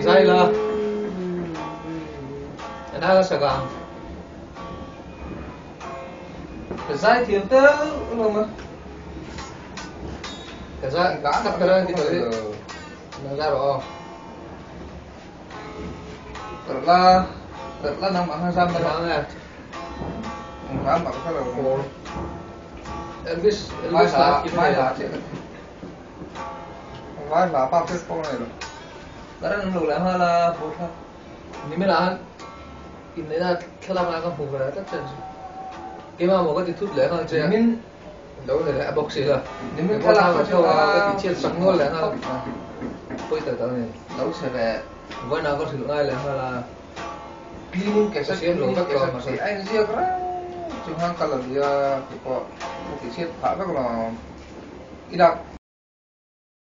Zai la. Ana ka sak ang. Ka zai thiam teuh lo ma. Ka zai ka ka ti tawh hi. Nang zai rawh aw. Tarla tarla nangmah khan zam rawh. Zam mah ka lo. Elvis Elvis la mai la che. Vai hla bak te pawh nei lo. Karan lo la hala bo thla. Nimela han inneihna thlalak ah ka hmu ve tlat che chu. Keimah maw ka ti thut leh nghal che a. Nimin lo nei leh a bawk si la. Nimin thlalak kha chu a ka ti chhiat sak nual leh nghal. Pawi tak tak a ni. Lo chhe ve. Vawiinah ka hrilh ngai leh nghal a. Cleaning cassette cleaning cassette tih a inziak reng chu khan ka la lia tih pawh ka ti chhiat phah vek lo. I lak.